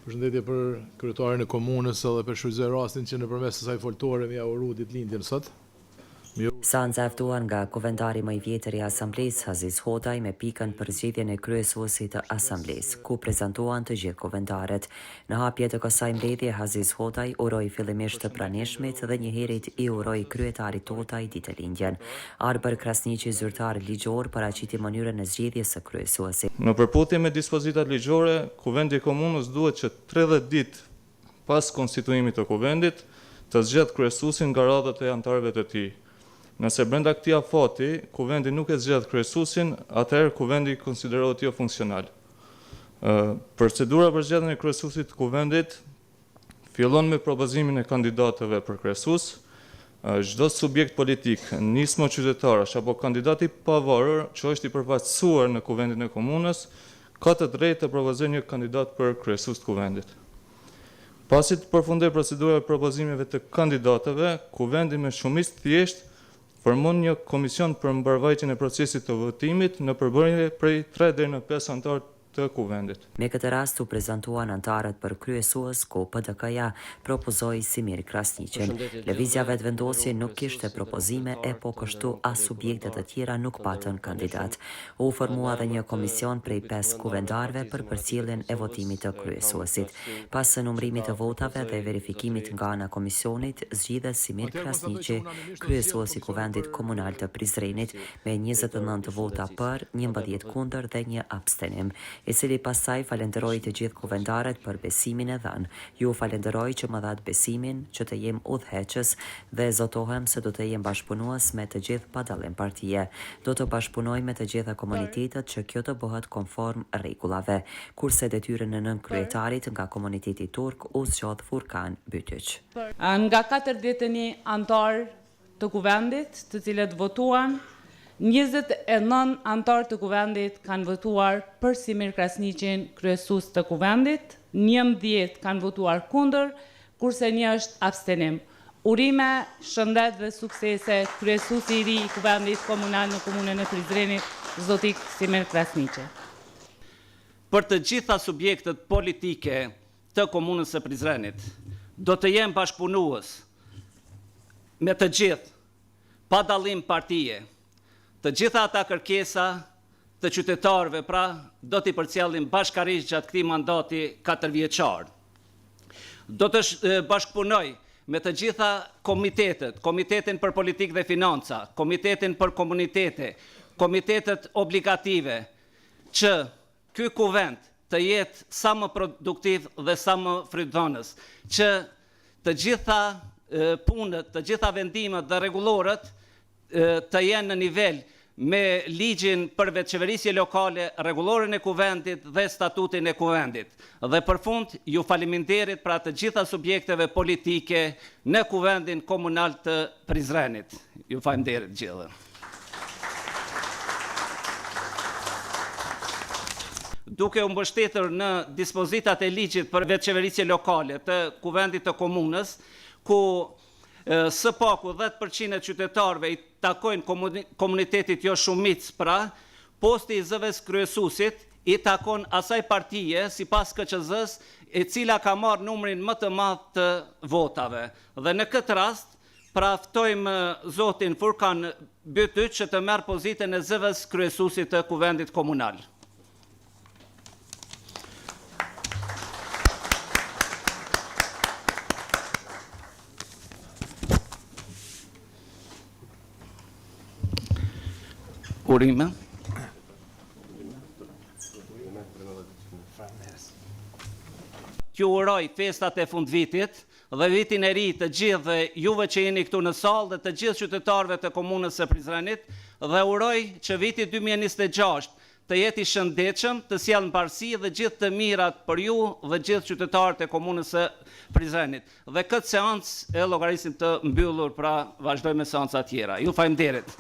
Përshëndetje për kryetarin e komunës edhe po shfrytëzoj rastin që nëpërmes kësaj foltore me ja uru ditëlindjen sot. Seanca e ftuar nga kuvendari më i vjetër i Asamblesë, Haziz Hodaj, me pikën për zgjedhjen e kryesuesit të Asamblesë, ku prezantuan të gjithë kuvendarët. Në hapje të kësaj mbledhje, Haziz Hodaj uroi fillimisht të pranishmit dhe njëherit i uroi kryetarit Totaj ditëlindjen. Arbër Krasniqi zyrtar ligjor paraqiti mënyrën e zgjedhjes së kryesuesit. Në përputhje me dispozitat ligjore, Kuvendi i Komunës duhet që 30 ditë pas konstituimit të Kuvendit, të zgjedhë kryesuesin nga radhët e anëtarëve të tij. Nëse brenda këtij afati, Kuvendi nuk e zgjedh kryesuesin, atëherë Kuvendi konsiderohet jofunksional. Procedura për zgjedhjen e kryesuesit të Kuvendit fillon me propozimin e kandidatëve për kryesues. Çdo subjekt politik, nismë qytetarësh apo kandidat i pavarur që është i përfaqësuar në Kuvendin e Komunës, ka të drejtë të propozojë një kandidat për kryesues të Kuvendit. Pasi të përfundojë procedura e propozimeve të kandidatëve, Kuvendi me shumicë të thjeshtë formon një komision për mbarëvajtjen e procesit të votimit në përbërje prej 3 deri në 5 anëtarë të Kuvendit. Me këtë rast u prezantuan anëtarët për kryesues ku PDK-ja propozoi Simir Krasniqin. Lëvizja Vetëvendosje nuk kishte propozime e po kështu as subjekte të tjera nuk patën kandidat. U formua dhe një komision prej pesë kuvendarëve për përcjelljen e votimit të kryesuesit. Pas numërimit të votave dhe verifikimit nga ana e komisionit, zgjidhet Simir Krasniqi kryesues i Kuvendit Komunal të Prizrenit me 29 vota për, 11 kundër dhe një abstenim, i cili pastaj falenderoi të gjithë kuvendarët për besimin e dhënë. Ju falenderoj që më dhatë besimin që të jem udhëheqës dhe zotohem se do të jem bashkëpunues me të gjithë pa dallim partie. Do të bashkëpunoj me të gjitha komunitetet që kjo të bëhet konform rregullave. Kurse detyrën e nënkryetarit nga komuniteti turk u zgjodh Furkan Bytyq. Nga 41 anëtarë të kuvendit, të cilët votuan, 29 anëtarë të kuvendit kanë votuar për Simir Krasniqin, kryesues të kuvendit, 11 kanë votuar kundër, kurse një është abstenim. Urime, shëndet dhe suksese kryesuesi i ri i kuvendit komunal në komunën e Prizrenit, zoti Simir Krasniqi. Për të gjitha subjektet politike të komunës së Prizrenit, do të jem bashkëpunues me të gjithë, pa dallim partie. Të gjitha ata kërkesa të qytetarëve pra do t'i përcjellim bashkarisht gjatë këtij mandati katërvjeçar. Do të bashkëpunoj me të gjitha komitetet, Komitetin për Politikë dhe Financa, Komitetin për Komunitete, komitetet obligative, që ky kuvend të jetë sa më produktiv dhe sa më frytdhënës, që të gjitha punët, të gjitha vendimet dhe rregulloret të jenë në nivel me ligjin për vetëqeverisje lokale, rregulloren e kuvendit dhe statutin e kuvendit. Dhe për fund, ju faleminderit pra të gjitha subjekteve politike në kuvendin komunal të Prizrenit. Ju faleminderit gjithë. Duke u mbështetur në dispozitat e ligjit për vetëqeverisje lokale të kuvendit të komunës, ku së paku 10% e qytetarëve i takojnë komunitetit jo shumicë pra, posti i zëvendëskryesuesit i takon asaj partie sipas KQZ-s e cila ka marrë numrin më të madh të votave. Dhe në këtë rast, pra ftojmë zotin Furkan Bytyq që të merr pozitën e zëvendëskryesuesit të Kuvendit Komunal. Urime. T'ju uroj festat e fundvitit dhe vitin e ri të gjithë juve që jeni këtu në sallë dhe të gjithë qytetarëve të komunës së Prizrenit dhe uroj që viti 2026 të jetë i shëndetshëm, të sjellë mbarësi dhe gjithë të mirat për ju dhe gjithë qytetarët e komunës së Prizrenit. Dhe këtë seancë e llogarisim të mbyllur, pra vazhdojmë me seanca tjera. Ju faleminderit.